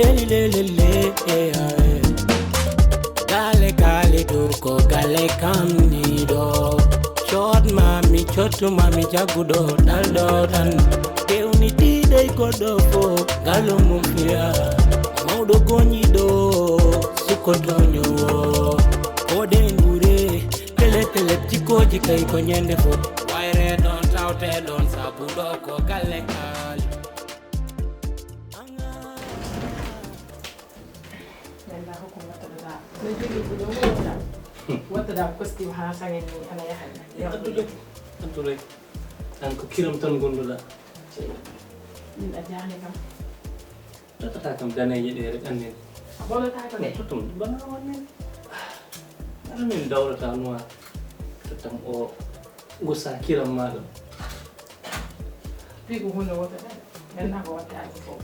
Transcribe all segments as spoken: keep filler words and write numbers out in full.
Lelelele, eh, eh. Gale gale do ko gale kam ni do. Cot mami, cot mami jagudo dal do tan. Kewni ti dey ko do fo galo mum fiya. Mawdo goni do suko tonyo. Ode ngure tele tele tikoji kay ko nyende fo. Waire don tawte don sabu do ko gale kali. Yalla hokku wattuɗa. No jogii ko ɗo wonta. Wattuɗa costume haa sange ni ana yaha. Addu rek. Addu rek. An ko kiram tan gonduɗa. Min a jaani kam. Totata kam daneeje ɗe rek annen. A bonata ko de. Totum bana wannen. Ara min dawrata noir. Totam o gusa kiram maɗa. Pi ko hunde woto de. Ganna ko watta ko fof.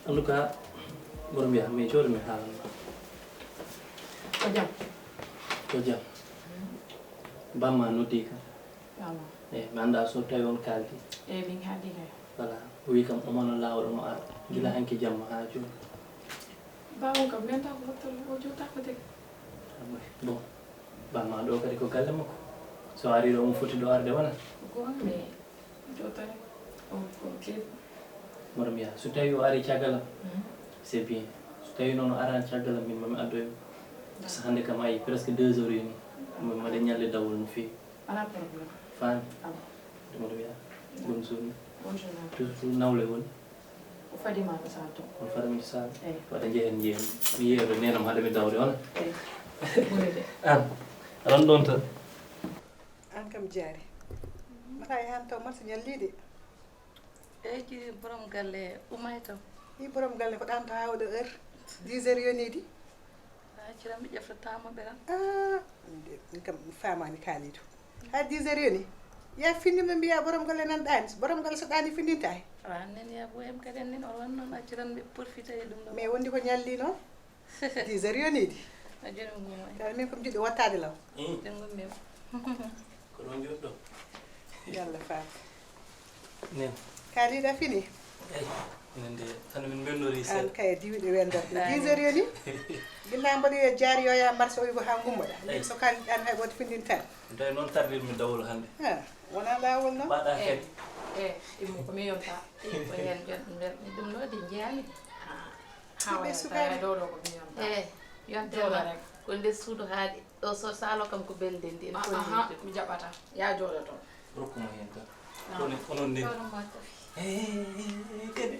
En tout cas, mboɗo mbiya mi jooɗo mi haalan ma. Ko jam? Ko jam. Bamma noddi kam. Awa. Eyi, mi annda so tawi on kaaldi. Eyi, min haaldi kay. Voilà, o wi kam omano laawol omo ara. Gila hanki jamma haa jooni. Bawon kam men taw ko hottol o jota ko de. Bon, bamma ɗo kadi ko galle makko. So ari ɗo omo foti ɗo arde wona. Gonga mais Jotare. On ko kid. Mboɗo mbiya, so tawi o ari caggal am, c'est bien. So tawi noon o arani caggal am, min mami addoyo. Parce que hannde kam ayi presque deux heures yoni. Min mbaɗa ñalde dawol no feewi. Ala problème. Faami? Awa. Ɗum mboɗo mbiya, bonne journée. Bonne journée. Toujours nawle woni. O fadi ma ko sal to. On fadi mi sal. Eyi. Waɗa njehen njehen. Mi yeeɗo nenam haɗa mi dawde on. Eyi. Ɓuri de. An. Aɗa ɗon tan. An kam jaari. Mata e han taw marsa ñalliiɗe. Eyi, borom galle umay kam. I borom galle ko ɗan to hawɗo heure dix heures yoniidi. A accira mi ƴeftatama ɓe tan. Ah, min kam mi famani Kalidou. Ha dix heures yoni. Ya finni mo mbiya borom galle nan ɗani. Borom galle so ɗani finninta he. Wa nen ya bo em kadi nen o won non acciran mi profité e ɗum ɗo. Mais wondi ko ñalli non. Dix heures yoniidi. A joni nguma. Kala min ko mi jiɗɗo wattaade law. Joni ngumi. Ko ɗon jooɗɗo. Yalla faat. Nen. Kalidou a fini. Eyi. Enen de hano min mbennori seeɗa. An kay diwiɗe wendor. Dix heures yoni. Gilla mboɗo yo jaari yo ya marché o yugo ha ngummoɗa. Min so Kalidou an hay woto findin tan. Tawi noon tardir mi dawol hannde. Ha, wona laawol noon. Mbaɗa kadi. E immo ko mi yonta. Ko heen jon mbel ɗum ɗo de jeeyami. Siɓe sukaaɓe. Ɗo ɗo ko mi yonta. E yonte ma ko nder suudu haaɗi. Ɗo so salo kam ko belɗe ndi en. Aha, mi jaɓata. Ya jooɗo toon. Rokku mo heen tan. Kono onon nde. Kadi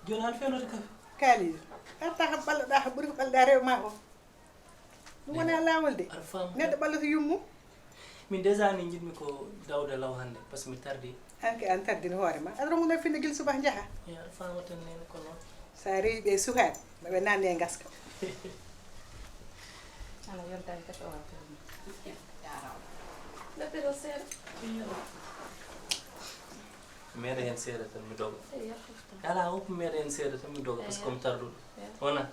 jooni aɗa fewnoto kafe. Kalidou arta kam ɓalloɗa ko ɓuri ko ɓalɗa rew ma ko. Ɗum wona laawol de. Aɗa faama. Neɗɗo ɓalloto yummum. Min déjà ni njiɗmi ko dawde law hannde parce que mi tardi. An ke an tardini hoore ma aɗa ronguno finde gil suba njaha. E aɗa faama tan nene ko noon. Sa rewi ɓe sukaaɓe maɓe nanne e ngaska. Ana yontani kadi o watta. Jaaraama. Naɓɓiro seeɗa. Meeɗa heen seeɗa tan mi doga. Ala hokku meeɗa heen seeɗa tan mi doga parce que komi tarduɗo. Wona.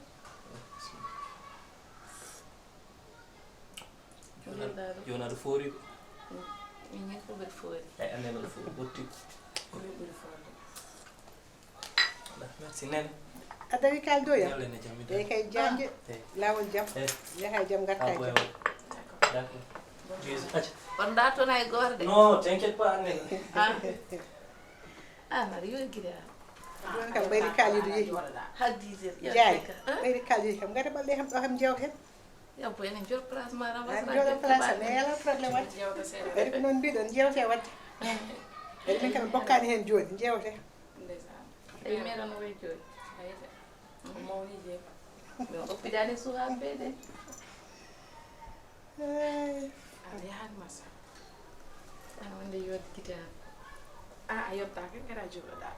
Jooni aɗa foori de. Min ko ɓuri foori. Eyi annen aɗa foori ɓotti. Min ɓuri foori. Merci nene. A dawi kaldo ya. Ñawle ne jam mi dawi. Eyi kay janje. Eyi. Laawol jam. Eyi. Yaha e jam garta e jam. D'accord. D'accord. Bisous. Acca. On dartona e goorde. Non, t'inquiète pas annen. Ah. Ah, mari yo gida. Jooni kam ɓayri Kalidou yehi. Ha dix heures. Jaari. Ɓayri Kalidou kam ngati ɓalɗe kam ɗo kam jewten. Yabbo enen jooɗo place ma ran. An jooɗo place am e ala problème waɗde. Jewta seeɗa. Ɓayri ko noon mbiɗon jewte waɗde. Ɓayri min kam bokkani heen jooni jewte. Ndeysaan. Ɓayri meɗon woy jooni. Ayde. Ko mawni jeeyi. Min oppidani suhaaɓe de. Eey. A yahan masa. An wonde yodde gite an. A a yottaaki kadi a jooɗoɗaa.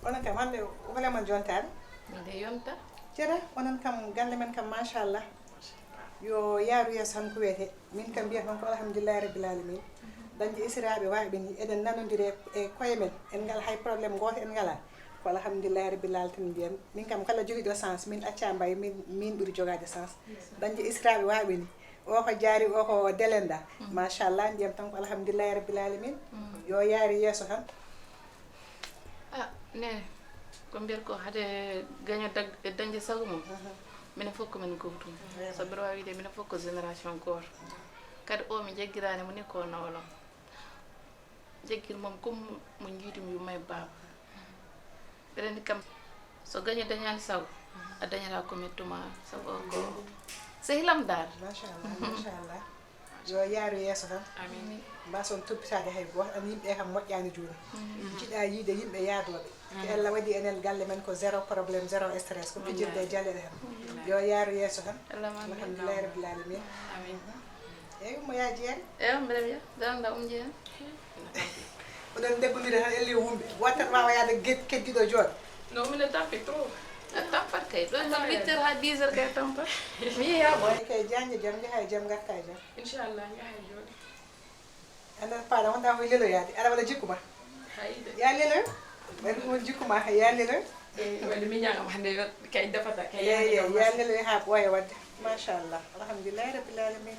Onon kam hannde hole mon jontaade? Min de yonta. Jara onon kam galle men kam machallah. Yo yaaru yeeso tan ko wiyetee. Min kam mbiyat noon ko alhamdulillahi rabbil alamin. Dañde isiraaɓe waaɓini eɗen nanondiri e koye men en ngal hay problème gooto en ngalaa. Ko alhamdulillahi rabbil alamin tan mbiyan min kam kala jogiiɗo sens min acca mbayi min min ɓuri jogaade sens. Dañde isiraaɓe waaɓini. O ko jaari o ko delenda. Machallah mbiyam tan ko alhamdulillahi rabbil alamin. Yo yaari yeeso tan. Ah nene. Ko mbiyat ko hade gaño dag- e dañde sago mum, minen fof ko men gootum. So mbiɗa waawi wiyde minen fof ko génération gooto. Kadi o mi jaggiraani mo ni ko nawlam. Jaggir moom comme mo njiitum yumma e baaba. Mbeɗa anndi kam so gaño dañaani sago, a dañata ko mettuma sago ko sehilam dal. Machallah, machallah. Yo yaaru yeeso tan. Amin. Mbason toppitaade hay gooto. An yimɓe kam moƴƴaani jooni. Jiɗa yiide yimɓe yaadooɓe. Ko Allah waɗi enen galle men ko zéro problème, zéro stress. Ko fijirde e jaleɗe tan. Yo yaaru yeeso tan. Alhamdulillahi rabbil alamin. Amin. Eyi, ummo yaa jeeri. Ewa, mbeɗa wiya daranda um jeeya. Oɗon ndebbondiri tan elle wumɓe. Gooto tan waawa yaade get- keddiɗo jooɗo. No mine tampi trop. A tampat kay ɗo no huit heures ha dix heures kay tampat. Mi yeeya ɓoy. Kay jañde jam, njaha e jam, ngarta e jam. Inchallah, njaha e jooɗi. Ana paɗa wonda ko leloyaade aɗa waɗa jikku ma. Hayde. Ya leloy. Ɓen ɗum jikku ma ya leloy. Wala mi ñaagam hande kay defata kay. Ya ya leloy ha ɓooya wadde. Machallah, alhamdulillahi rabbil alamin.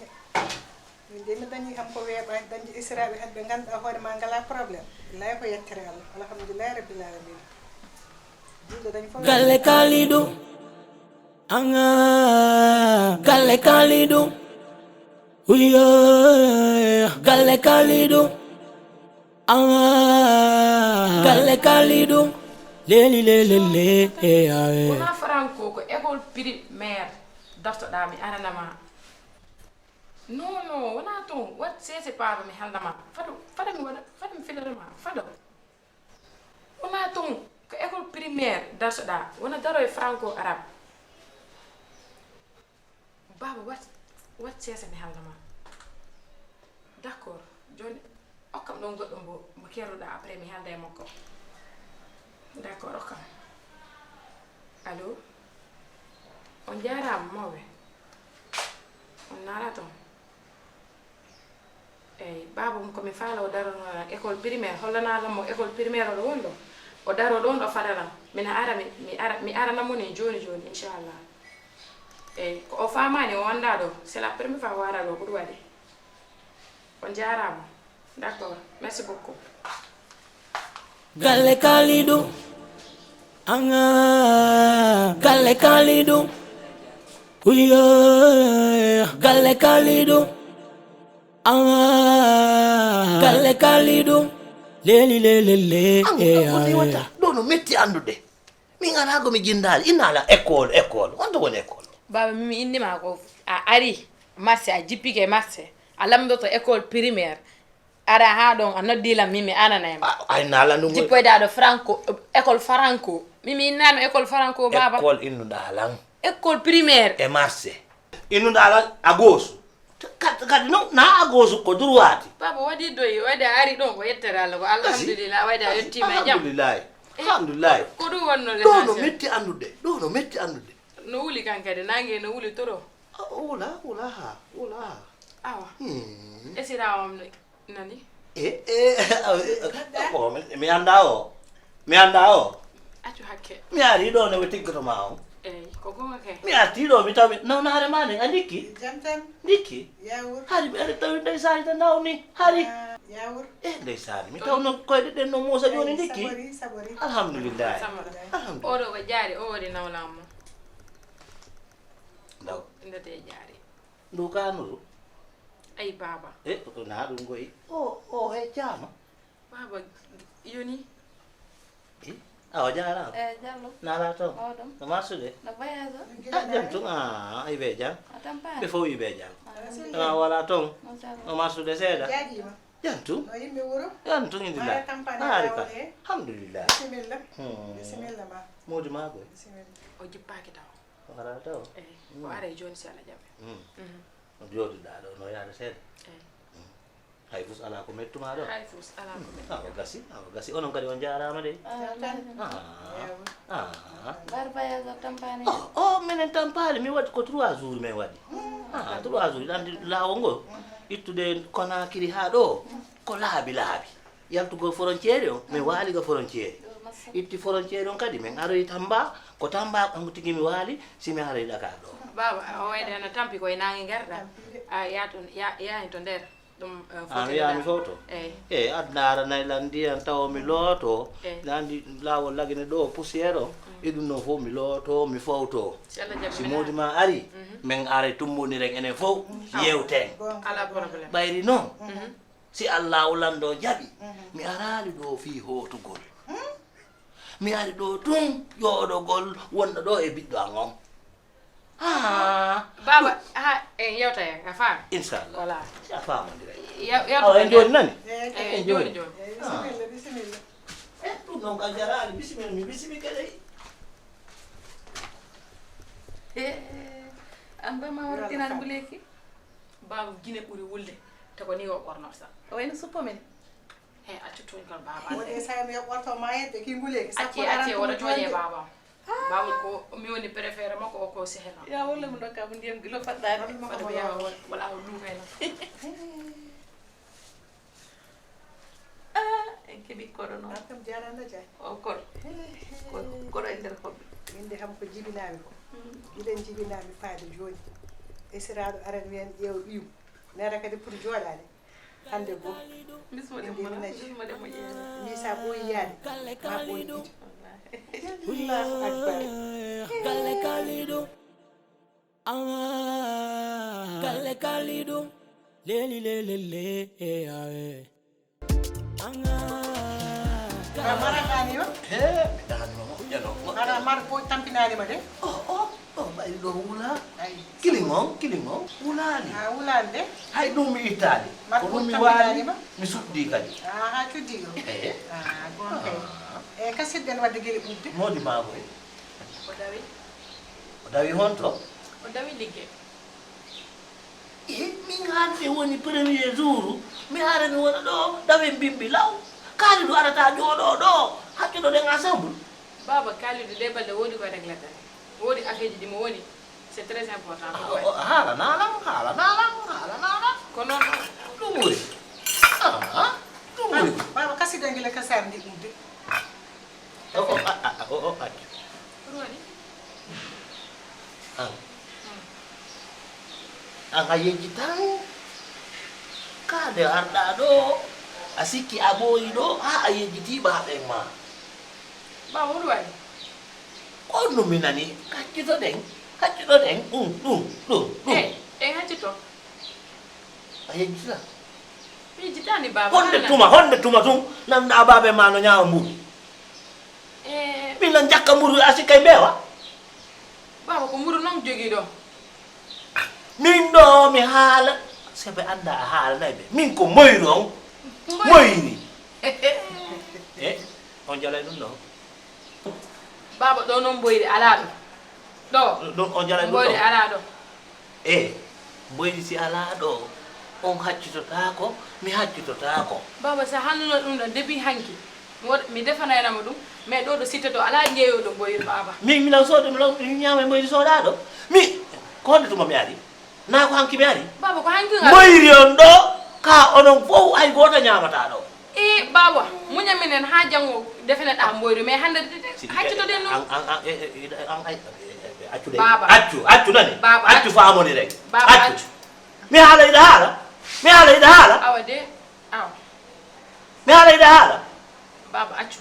Min de mi dañi kam ko weeɓaani dañde isiraaɓe hade ɓe ngannduɗaa hoore ma ngalaa problème. Billahi ko yettere Allah, alhamdulillahi rabbil alamin. Julɗo dañi fof. Galle Kalidou. Anga galle Kalidou. Uyo galle Kalidou. Anga galle Kalidou. Leli lelele. Wona Franco ko école primaire dartoɗaa mi aranama. Non non wona toon wat seese paaba mi halnama fado fado mi waɗa fado mi filarama fado. Wona toon ko école primaire dartoɗaa wona daro e franco arabe. Baaba wat wat seese mi halnama. D'accord. Jooni okkam ɗon goɗɗo mbo mbo kerruɗaa après mi halda e makko. D'accord okkam. Allo. On jaaraama mawɓe. On naala toon. Eyi baaba mum ko mi faala o darono lan école primaire hollanaa lan mo école primaire oɗo woni ɗo. O daro ɗon ɗo fadalan mina ara mi ara mi arana mo ni jooni jooni inchallah. Eyi ko o faamaani o anndaa ɗo c'est la première fois o ara ɗo ko ɗum waɗi. On jaaraama. D'accord. Merci beaucoup. Galle Kalidou. Anga galle Kalidou. Uyo galle Kalidou. Anga galle Kalidou. Leli lelele. An ko woni wata ɗo no metti anndude. Min alaa ko mi jinndaali. Inna alaa école, école. Honto woni école? Baaba, mi, mi innde maa ko a ari marché, a jippike e marché, a lamndoto école primaire. Ara haa ɗon, a noddi lam, min mi ananay ma. A, ay, naala ɗum. Jippoyde aɗo Franco, école Franco. Min mi innano école Franco, baaba. École innuɗaa lan. École primaire. E marché. Innuɗaa lan à gauche. Kadi, kadi non, na à gauche ko droite. Baaba, waɗi doyi, waɗi a ari ɗon ko yettere Allah, ko alhamdulillah, waɗi a yettiima e jam. Alhamdulillah. Alhamdulillah. Ko ɗum wonno le. Ɗo no metti anndude. Ɗo no metti anndude. No wuli kan kadi, nange no wuli toro. O wula, wula ha, wula ha. Awa. Hmm. Esira on nani? E, e, awa, e, e, o, mi, mi anndaa o. Mi anndaa o. Accu hakke. Mi ari ɗo ne we tiggoto ma on. Eyi, ko gonga kay. Mi arti ɗo, mi tawi nawnaare ma nden, a ndikki? Jam tan. Ndikki? Yawur. Hari mi ari tawi ndeysaani tan nawni. Hari. Ah, yawur. E, ndeysaani. Mi tawno koyɗe ɗen no muusa jooni ndikki? Sabori, sabori. Alhamdulillahi. Alhamdulillahi. Oɗo ko jaari, o waɗi nawlaama mo. Ndaw. Ndete jaari. Ndu kaanuru. Ay, baaba. E, ko na ɗum goyi. O, o, e jaama. Baaba, yoni. E, awa jaaraama. E, Jallo. Naala toon. Mawɗum. No marsude? No voyage o? A, jam tun, a, ay be jam. A tampaani? Ɓe fof yi be jam. A, alhamdulillah. A, wala toon. Machallah. No marsude seeɗa? Jaajima. Jam tun? No yimɓe wuro? Jam tun, indillah. Mara tampaani. Ari ka. Alhamdulillah. Bisimilla. Hmm. Bisimilla ma. Moodi maa koy. Bisimilla. O jippaaki taw. Wala taw. Eyi, o aray jooni si Alla jaɓi. Mm. Mhm. No jooɗiɗaa ɗo, no yaade seeɗa. Eyi. Mm. Hay fus alaa ko mettuma ɗo. Hay fus alaa ko mettuma. Awa gasi, awa gasi. Onon kadi on jaaraama de. Ah, ah. Barbayaza tampaani. Oh, oh, minen tampaali, mi waɗi ko trois jours min waɗi. Ah, trois jours, ɗan laawo ngo. Ittude Konakiri haa ɗo, ko laabi laabi. Yaltugol frontière on, mi waali ga frontière. Itti frontière on kadi, min aroyi Tamba, ko Tamba kanko tigi mi waali, si mi aroyi Dakar ɗo. Baaba, o wayde ana tampi koye naange ngarɗa. A yaa to, yaa, yaa hen to nder. Ɗum, eh, a wiya mi fowto? Eyi. Eyi, aduna aranay lan ndiyan tawo mi looto. Eyi. Nandi laawol lagine ɗo poussière o. Mm. E ɗum noon fof mi looto, mi fowto. Si Allah jaɓi. Si moodi ma ari, mhm, min ara tumbondiren enen fof, awa, yewten. Alaa problème. Ɓayri noon, mhm, si Allah o lanndo jaɓi, mhm, mi araali ɗo fii hootugol. Hmm? Mi ari ɗo tun ƴoɗogol wonɗo ɗo e ɓiɗɗo an on. Ah. Baba, ha, en yewta en, a faami? Inchallah. Voilà. Si a faamondira. Yew-, yewta. Awa, en jooni nani? Eh, en jooni, jooni. Eh, bisimilla, bisimilla. Eh, ɗum noon ka jaraani, bisimilla, mi bisimi kadi. Eh, an ba ma wara tinan buleki? Baba Gine ɓuri wulde, te ko ni o ɓornata. O wayno suppo men. He, accu tuuñkol, Baba. Woni e saami yo ɓorto ma yedde ki nguleyki. Acci, acci, woto jooɗe, Baba. Ah. Baba ko mi woni préféré makko, o ko sehel am. Ya wolle mo dokka mo ndiyam gilo faɗɗaade. Walla mo ko wala o luume no. Ah, en keɓi koɗo noon. An kam jarama jaay. O koɗo. He, he. Koɗo, koɗo e nder hoɓɓe. Min de kam ko jibinami ko. Mm. Giɗen jibinami faade jooni. Esiraaɗo aran wiyan ƴeew ɓiyum. Nera kadi pour jooɗaade. Hannde goo. Bismillah, inde mi naji. Bismillah, mo ƴeewa. Misa ɓooyi yaade. Ma ɓooyi ɗiɗi. Allahu Akbar. Galle Kalidu. Ah, Galle Kalidu. Leli, leli, le, eh, ah, eh. Ah, Mara ɗaani o? He, mi ɗaani o, moƴƴano, moƴƴano. Mara, Mara ko tampinaani ma de. Oh, oh. Oh, ɓay ɗo wula. Ay. Kilin on, kilin on wulaali. Ah, wulaali de? Hay ɗum mi ittaali. Ko ɗum mi waali, mi suddii kadi. Ah, haa cuddii o? Ehe. Ah, goonga kay. Ah. E, kasidɗen waɗde gila ɓuuɓde. Moodi maa koy. O dawi. O dawi honto? O dawi liggey. E, min hannde woni premier jour, mi ara mi wona ɗo, dawen bimbi law. Kaalidu arata jooɗoo ɗo, haccuɗo ɗen ensemble. Baaba, Kaalidu ɗee balɗe woodi ko reglata. Woodi afeeji ɗi mo woni, c'est très important ko waɗi. Haala naalam, haala naalam, haala naalam. Ko noon ɗum. Ɗum woni. Ah, ah, ɗum woni. Baaba, kasi dangile ka saar ndi ɗum de. O, o, a, a, o, o, accu. Ko ɗum waɗi? An. Hmm. An a yejjitan. Kaa nde arɗaa ɗo, a sikki a ɓooyi ɗo, haa a yejjitii ɓaaɓen maa. Baaba, ko ɗum waɗi? Ko ɗum mi nani, kaccitoɗen, kaccitoɗen, ɗum, ɗum, ɗum, ɗum. Eh, en haccito. A yejjita? Mi yejjitaani, baaba. Honde tuma, honde tuma tun, nanɗaa baabe ma no ñaawa mburu. Eh. Min nan jakka mburu, a sikkay mbeewa? Baaba, ko mburu non jogii ɗo. Min ɗo mi haala, se ɓe annda a haalanay ɓe. Min ko moyru on. Moyru. Moyri. Eh, on jalay ɗum ɗo? Baaba, ɗo non mboyri alaa ɗo. Ɗo. Ɗum on jalay ɗum ɗo? Mboyri alaa ɗo. Eh, mboyri si alaa ɗo, on haccitotaako, mi haccitotaako. Baaba, si a hannuno ɗum ɗo, depuis hanki, mi waɗ-, mi defanayno mo ɗum, mais ɗo ɗo sitte to alaa jeeyooɗo mboyri, baaba. Mi, mi law soode, mi law, mi ñaama mboyri soodaaɗo. Mi, ko honde tuma mi ari? Naa ko hanki mi ari? Baaba, ko hanki ngal. Mboyri on ɗo, ka onon fof hay gooto ñaamataa ɗo. E, baaba, muña minen haa janngo defene ɗa mboyri, mais hannde de, de, si, haccitoɗen ɗum. An, an, an, e, e, e, an, ay, e, e, e, accu de. Baaba. Accu, accu nani? Baaba, accu, accu. Faamoni rek. Baaba, accu. Accu. Mi haala iɗa haala? Mi haala iɗa haala? Awa de, awa. Mi haala iɗa haala? Baaba, accu.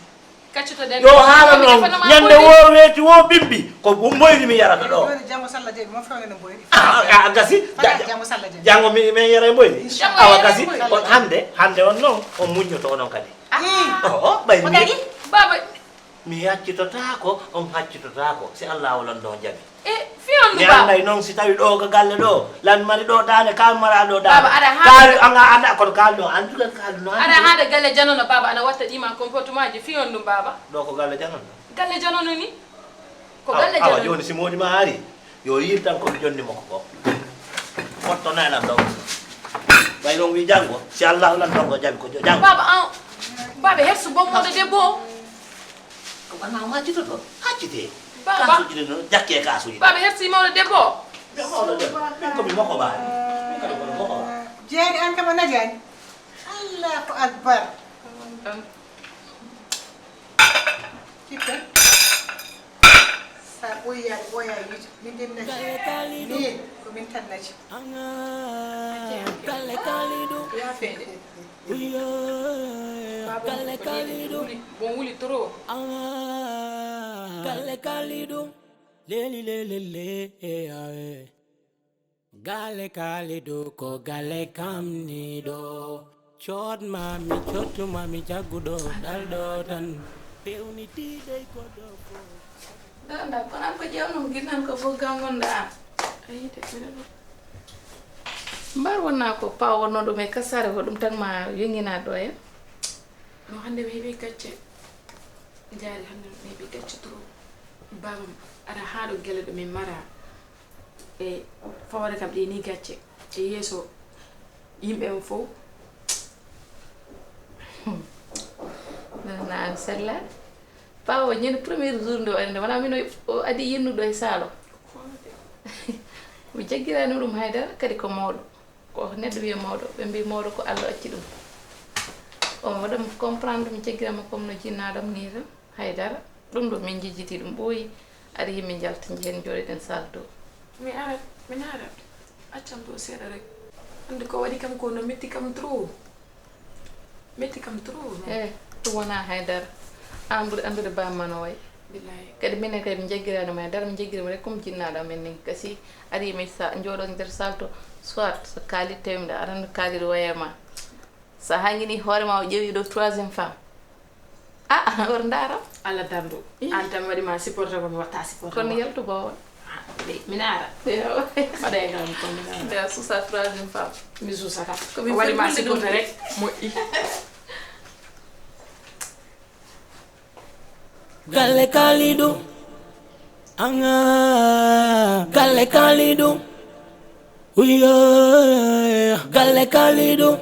Kaccitoɗen. Yo haala noon, ñande wo weeti wo bimbi, ko mboyri mi yarata ɗo. Joni janngo salla jeeɗi, mo fewnene mboyri. Ah, ah, gasi. Fala janngo salla jeeɗi. Janngo mi, mi yara e mboyri. Inchallah. Awa gasi, on hannde, hannde on noon, on muññoto onon kadi. Ah. Oh, oh, ɓay mi. Baaba. Mi haccitotaako, on haccitotaako, si Allah o lanndo on jaɓi. E, fii on ɗum, mi baaba. Mi annday noon si tawi ɗo ko galle ɗo, lan mari ɗo daande, kaal mara ɗo daande. Baaba, aɗa haala. Kaal, anga, anda, kono kaal ɗo, an jugal kaal ɗo, an jugal. Aɗa haala galle janono, baaba, ana watta ɗi ma comportement ji, fii on ɗum, baaba. Ɗo ko galle janono? Galle janono ni? Ko galle janono. Awa, awa, jooni si moodi ma ari, yo yirtan ko jonni mo ko. Fotto nayi lan ɗo. Ɓay ɗon wi janngo, si Allah lan ɗon ko jaɓi ko jo-, janngo. Baaba, an, baaba, hersu bon moɗo debbo o. Ko ɓanna o haccitoto? Haccite. Baaba. Kaasuji ɗin no jakke e kaasuji. Baaba, hersi mawɗo debbo o. Yo mawɗo debbo. Min ko mi moko baani. Min kadi ko mi moko baani. Jeeri an kam a najaani. Allahu Akbar. Tan. Kippe. Sar. Ɓooyi yaade ɓooya yiite, min de mi naci. Min ko min tan naci. Galle Kalidou. Ko yaafeede. Uyo, Galle Kalidou. Bon wuli trop. Galle Kalidou. Leli lelele, eh, ah, eh. Galle Kalidou ko galle kam ni ɗo. Coodma mi cottuma mi jagguɗo ɗalɗo tan. Pewnitiiɗe ko ɗo fof. Danda, kono an ko ƴeewno ginan ko fof gam wonɗa an. Ayi de, mbiɗa ɗo. Mbar wonna ko paw wonno ɗum e kasare ko ɗum tan ma yongina ɗo en. No hannde mi heɓi gacce. Jaari hannde mi heɓi gacce trop. Baaba aɗa haɗo gelle ɗo min mara. E fawade kam ɗe ni gacce e yeeso yimɓe on fof. Nana an sella. Pawo ñande premier jour nde o ari nde wona min o adi yennuɗo e saalo. Mi jaggirani ɗum haydara kadi ko mawɗo. Ko neɗɗo wiye mawɗo ɓe mbi mawɗo ko Allah acci ɗum. On waɗa mi comprendre mi jaggirama comme no jinnaɗam ni tan. Haydara, ɗum ɗo min jejjiti ɗum ɓooyi. Ari min jalta njehen jooɗiɗen salle to. Mi ara, mi ara. Accam ɗo seeɗa rek. Andi ko waɗi kam ko no metti kam trop. Metti kam trop. Eh, ɗum wona haydara. An ɓuri andude bamma no wayi. Billahi. Kadi minen kadi mi jaggirani ma haydara mi jaggirima rek comme jinnaɗo amen ni. Kasi ari mi sa jooɗo nder salle to. Soit so kaalit tawi mbiɗa arande kaalit wayama. Sa hangini hoore ma o ƴeewi ɗo troisième femme. Ah, wor ndaram. Allah dardo. An tan waɗi ma supporté ko mi watta supporté. Kono yaltu bowol. Mi nara. Yo. Waɗa e gam ko mi nara. Nda susa troisième femme. Mi susa ka. Ko mi waɗi ma supporté rek. Moƴƴi. Galle Kalidou. Anga Galle Kalidou. Uyo. Galle Kalidou.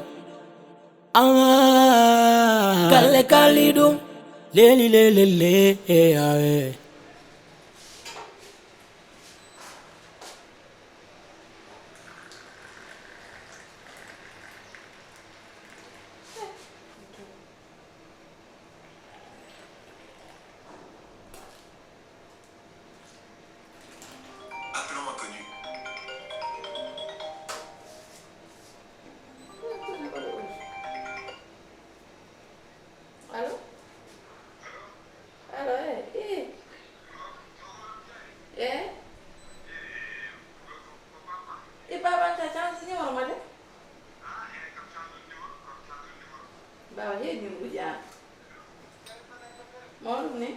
Ah, Galle Kalidou. Leli lelele, eh, ah, eh. Appelons inconnu. Allo? Allo, eh, eh. Eh? Eh, baba, an ka change numéro ma de? Baba, he numéro uji an. Mawɗum ni?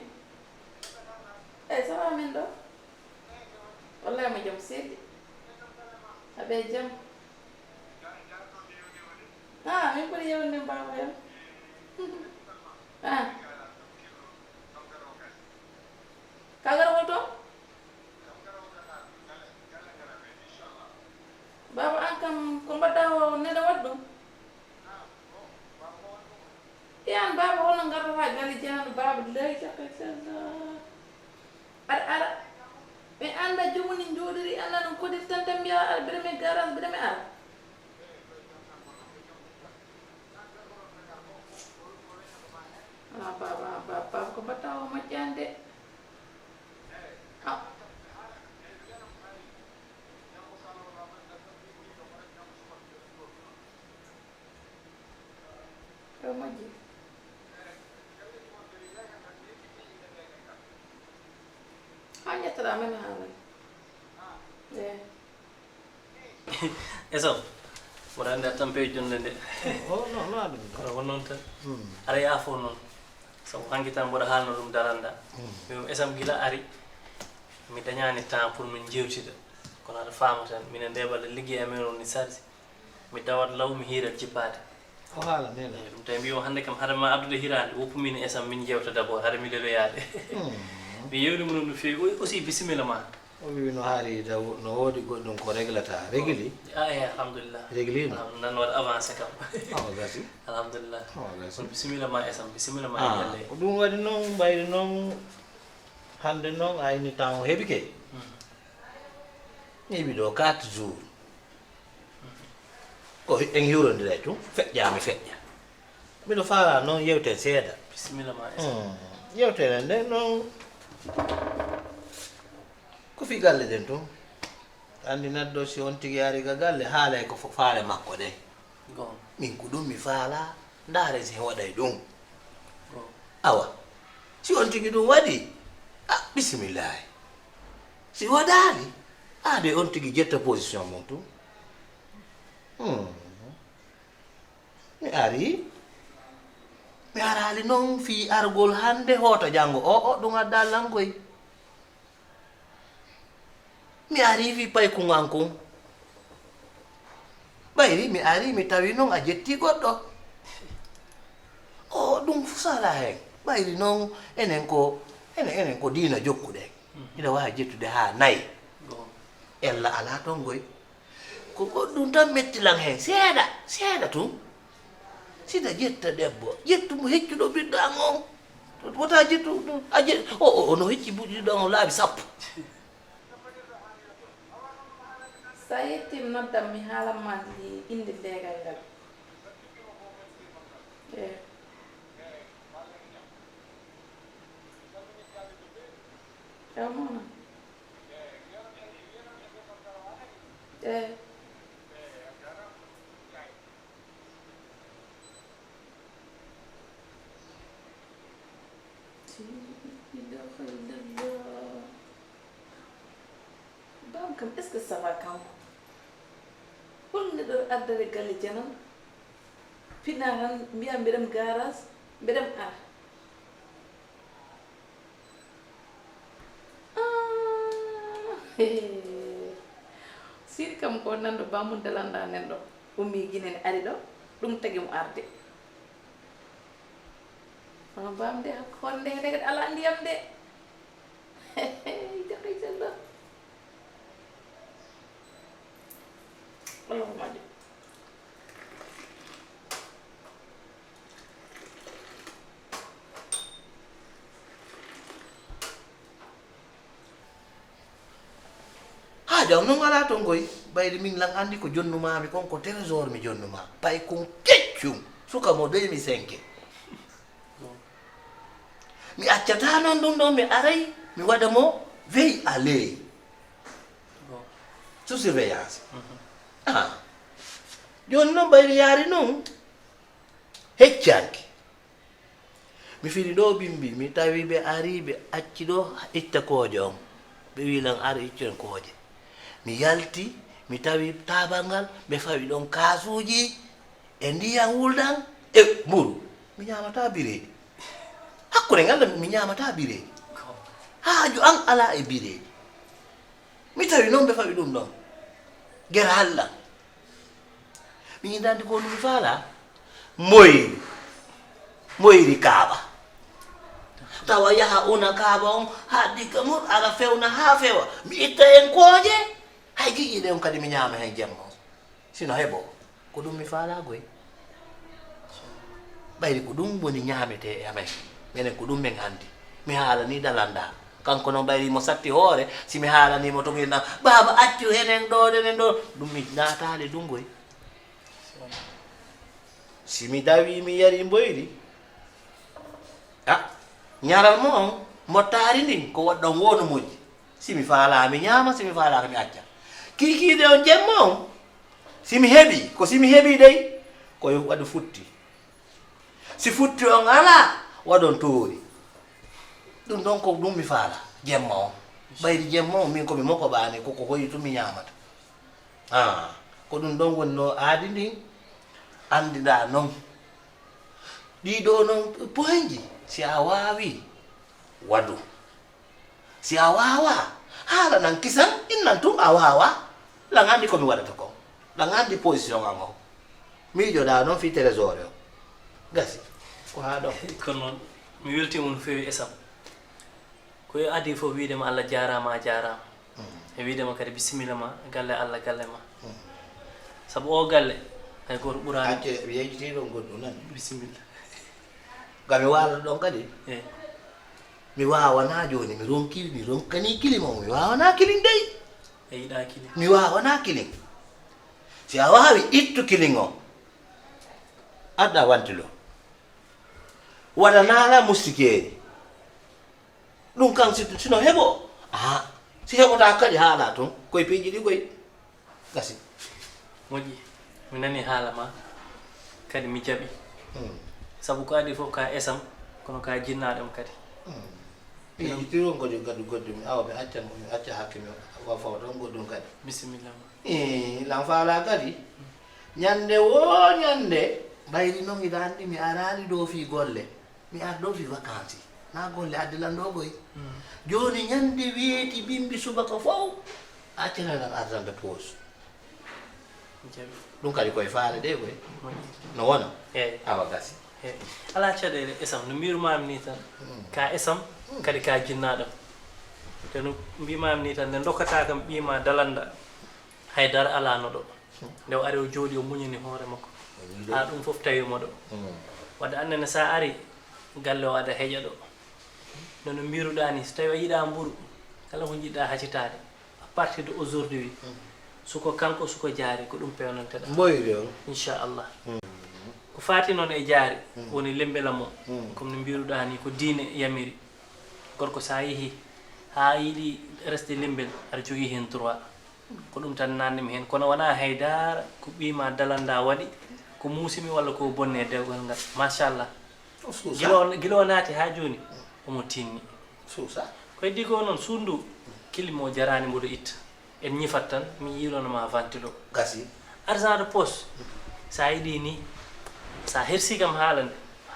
Eh, ça va min ɗo? Wallahi mo jam seeɗi. Aɓe jam. Ah, min ɓuri yewde baba yam. Ah. Ka garawol to? Baba an kam ko mbaɗɗa o neɗo waɗ ɗum? Iyan baba hono ngartata galle jahano baba lay cakka calla. Aɗa ara mi anda jomum ni jooɗiri anda no kodir tan tan mbiya aɗa mbiɗa mi garage mbiɗa mi ara. Ah, baba, baba, baba ko mbaɗta o moƴƴani de. Ah. Yo moƴƴi. Ha ƴettoɗa mami haalay. Eh. Esam, mboɗo anndi a tampe e jonde nde. Oh, non, non, aɗa ɗum. Kono ko noon tan. Hmm. Aɗa yaafo noon. Sabu hanki tan mboɗo haalno ɗum daranda. Hmm. Min Esam gila ari, mi dañaani temps pour min njeewtida. Kono aɗa faama tan, minen nde ɓaɗa liggey amen o ni sarsi. Mi dawat law, mi hiirat jippaade. O haala nena. Eyi, ɗum tawi mbiyo hannde kam, hade ma addude hiraande, woppu min e Esam, min njeewta d'abord, hade mi leloyaade. Hmm. Mi yewnimo noon no feewi. O-, aussi, bisimilla ma. O wi no haali daw, no woodi goɗɗum ko reglata. Regli? Ah, eyi, alhamdulillah. Regli no? Alham-, nan waɗa avancé kam. Awa gasi. Alhamdulillah. Awa gasi. Kono bisimilla ma Esam, bisimilla ma e galle. Ah, ko ɗum waɗi noon, mbayri noon, hannde noon, a ini temps o heɓi ke. Hmm. Mi heɓi ɗo quatre jours. Ko en hiwrondiray tun, feƴƴa mi feƴƴa. Miɗo faala noon yewten seeɗa. Bisimilla ma, Esam. Hmm. Yewtere nde noon. Fi galle ɗen tun. Anndi neɗɗo si on tigi ari ga galle, haalay ko fo-, faale makko ɗen. Go. Min ko ɗum mi faala, ndaare si waɗay ɗum. Go. Awa, si on tigi ɗum waɗi, a, bisimillahi. Si waɗaali, a de on tigi ƴetta position mum tun. Hmm. Mi ari. Mi araali non fii argol hannde hoota janngo. O, o, ɗum addaa langoy. Mi ari fii paykuŋ an kun. Ɓayri mi ari mi tawi non a ƴetti goɗɗo. O, ɗum fu sala hen. Ɓayri non enen ko, enen, enen ko diina jokkuɗen. Hiɗa waawi ƴettude haa nay. Go. Ella alaa ton goy. Ko goɗɗum tan metti lan heen, seeɗa, seeɗa tun. Siɗa ƴetta debbo, ƴettu mo heccuɗo ɓiɗɗo an on. Wota ƴettu ɗum, a ƴe-, o, o, ono hecci ɓiɗɗo an on laabi sappo. Sa yettiima, noddan mi, haalan ma innde leegal ngal. Eh. Ewa, mawna. Eh. La ilaha illallah. Baaba kam, est-ce que ça va kanko? Holno ɗo ardere galle Janal? Fina tan mbiya mbeɗem garage, mbeɗem ara. Ah, hee. Siidi kam ko nanɗo bamum dalanda nen ɗo. Ummi Gine ne ari ɗo. Ɗum tagi mo arde. Kono bamde hakko honde nde kadi ala ndiyam de. Jaka jalla. Allahumma ajib. Haa jam non alaa ton koy. Ɓayri min lan anndi ko jonnumaami kon, ko trésor mi jonnuma. Pay kun keccum. Suka mo deux mille cinq. Mi accataa non ɗum ɗon, mi aray, mi waɗa mo veille à l'œil. Sous surveillance. Ah. Jooni non ɓayri yaari non. Heccanke. Mi fini ɗo bimbi, mi tawi ɓe ari, ɓe acci ɗo itta kooje on. Ɓe wi lan ar iccen kooje. Mi yalti, mi tawi taabal ngal, ɓe fawi ɗon kaasuuji, e ndiyan wuldan, e mburu. Mi ñaamataa bireedi. Hakkunde ngal mi ñaamataa bireedi. Haaju an alaa e bireedi. Mi tawi non ɓe fawi ɗum ɗon. Gera Alla. Mi yindaande ko mi faala. Moyri. Moyri kaaba. Tawa yaha una kaaba on, haa digga mum, ala fewna haa fewa. Mi itta en kooje. Hay giƴi ɗe on kadi mi ñaama hen jemma on. Sino heɓo, ko ɗum mi faalaa goy. Ɓayri ko ɗum woni ñaametee e amen. Menen ko ɗum men anndi. Mi haalanii dalanda. Kanko noon ɓayri mo satti hoore, si mi haalanii mo tun ina, "Baaba, accu enen ɗo, enen ɗo." Ɗum mi naataali ɗum goy. Si mi dawi, mi yari mboyri. Ah, ñaral mo on, mo taari ndin, ko waɗɗon wonu moƴƴi. Si mi faalaa, mi ñaama, si mi faalaaka, mi acca. Kiikiiɗe on jemma on, si mi heɓi, ko si mi heɓi dey, ko yo waɗu futti. Si futti on alaa, waɗon toori. Ɗum ɗon ko ɗum mi faalaa, jemma on. Ɓayri jemma on, min ko mi mokoɓaani, ko ko hoytu mi ñaamata. Ah, ko ɗum ɗon woni no aadi ndin, anndiɗaa non. Ɗii ɗoo non poinji, si a waawi, waɗu. Si a waawaa, haala nan kisan, innan tun a waawaa. Lan anndi ko mi waɗata kon. Lan anndi position an on. Miijoɗaa non fii trésor o. Gasi. Ko haa ɗon. Kono noon, mi weltiima no feewi e sam. Ko e adii fof wiide ma Allah jaaraama, a jaaraama. Mm. E wiide ma kadi bisimilla ma, galle Allah, galle ma. Mm. Sabu o galle, hay gooto ɓuraani. Acce, mi yejjitii ɗon goɗɗum nan. Bisimilla. Ga mi waalata ɗon kadi. Eh. Mi waawanaa jooni, mi ronki, mi ronkanii kilim on, mi waawanaa kilim dey. A yiɗaa kilim? Mi waawanaa kilim. Si a waawi, ittu kilim on. Adda wantilo. Waɗanaa la mustikeeri. Ɗum kan si, sino heɓo. Aha. Si heɓotaako kadi, haalaa toon koye piiji ɗi koye. Gasi. Moƴƴi, mi nanii haala maa, kadi mi jaɓii. Sabu ko adii fof ka esam, kono ka jinnaaɗo am kadi. Piiji tiron kadi kadi goɗɗum, awa mi accan mi acca hakke mi wa fawa toon goɗɗum kadi. Bisimilla ma. Ii, lan faalaa kadi. Ñannde woo ñannde, mbayri noon hiɗa anndi mi araali ɗoo fii golle. Mi ar ɗoo fii vacances. Na golle addi lan ɗoo koy. Jooni ñannde weeti bimbi subaka fow, accana lan argent de poche. Ɗum kadi koye faale ɗe koye. No wona? Awa gasi. Alaa caɗeele esam no mbirumaami ni tan. Ka esam kadi ka jinnaaɗam. Te no mbimaami ni tan nde dokkata kam ɓiima dalanda hay dara alaa no ɗo. Nde o ari o jooɗi o muñani hoore makko. Haa ɗum fof tawi mo ɗo. Wadde annene so a ari galle o aɗa heƴa ɗo. Nono mbiruɗaa ni so tawi a yiɗaa mburu kala ko jiɗɗaa hacitaade à partir de aujourd'hui suko kanko suko jaari ko ɗum pewnanteɗaa. Mboyri on. Inchallah. Ko faati noon e jaari woni limbelam o. Comme no mbiruɗaa ni ko diine yamiri. Gorko so a yehi haa yiɗi resde limbel aɗa jogii heen droit. Ko ɗum tan nanndimi heen kono wonaa hay dara ko ɓiima dalanda waɗi ko muusimi walla ko bonni e dewgal ngal machallah. Gila o naati haa jooni omo tinni. Ko heddii ko noon suudu ndu kilim o jaraani mboɗo itta. En ñifat tan mi yiilono ma ventilo. Gasi. Argent de poche so a yiɗii ni so a hersii kam haalande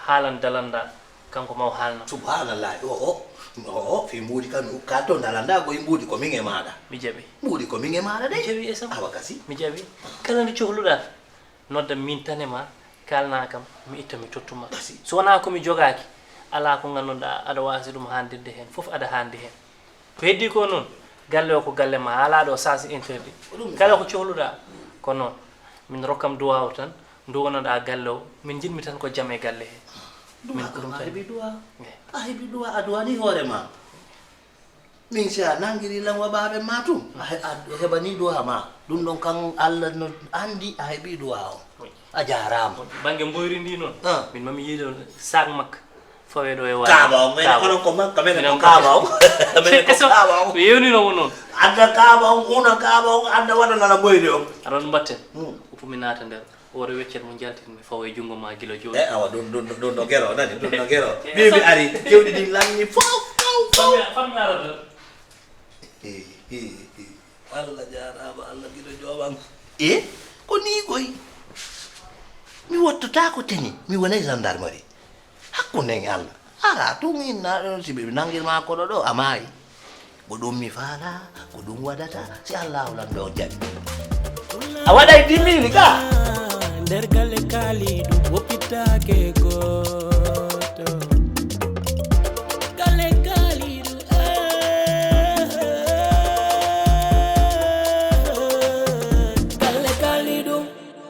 haalan dalanda. Kanko maw haalna. Subhanallahi o o o o fii mbuuɗi kan kalto dalanda koye mbuuɗi ko min e maaɗa. Mi jaɓi. Mbuuɗi ko min e maaɗa de. Mi jaɓi esam. Awa gasi. Mi jaɓi. Kala nde cohluɗaa noddam min tan e ma kaalna kam mi itta mi tottuma. Gasi. So wonaa ko mi jogaaki alaa ko ngannduɗaa aɗa waasi ɗum haaldirde heen fof aɗa haandi heen. Ko heddii ko noon galle o ko galle ma alaa ɗo sens interdit. Kala ko cohluɗaa ko noon. Min rokkam duwaaw tan nduwanoɗaa galle o min njiɗmi tan ko jam e galle he. Min ko ɗum tan. A heɓi duwaaw. A heɓi duwaaw a duwanii hoore ma. Min si a nanngiri lan waɓaaɓe ma tun a heɓanii duwaaw ma. Ɗum ɗon kan Allah no anndi a heɓii duwaaw on. A jaaraama. Bannge mboyri ndi noon min mami yiide sac makka. Fawe ɗo e waalo. Kaaba on mene kono ko makka mene ko kaaba on. Mene ko kaaba on. Mi yewnino mo noon. Adda kaaba on una kaaba on adda waɗa nana moyde on. Aɗon mbatten. Uppu mi naata nder. Wooto weccet mo njaltin mi fawa e junngo ma gila jooni. E awa ɗum ɗum ɗum no gero nani ɗum no gero. Ɓiɓi ari kewɗi ɗin lanni fof fof fof. Fammi arata. Allah jaaraama Allah giɗo jooɓan. E ko nii koy. Mi wottotaako teni mi wonay gendarmerie. Hakkunde en Allah alaa tun inna ɗon si ɓe nangirma koɗo ɗo a maayi. Ko ɗum mi faala ko ɗum waɗata si Allahu lan ɗo jaɓi. A waɗay dimmiili ka. Nder galle kaali ɗum woppitaake ko.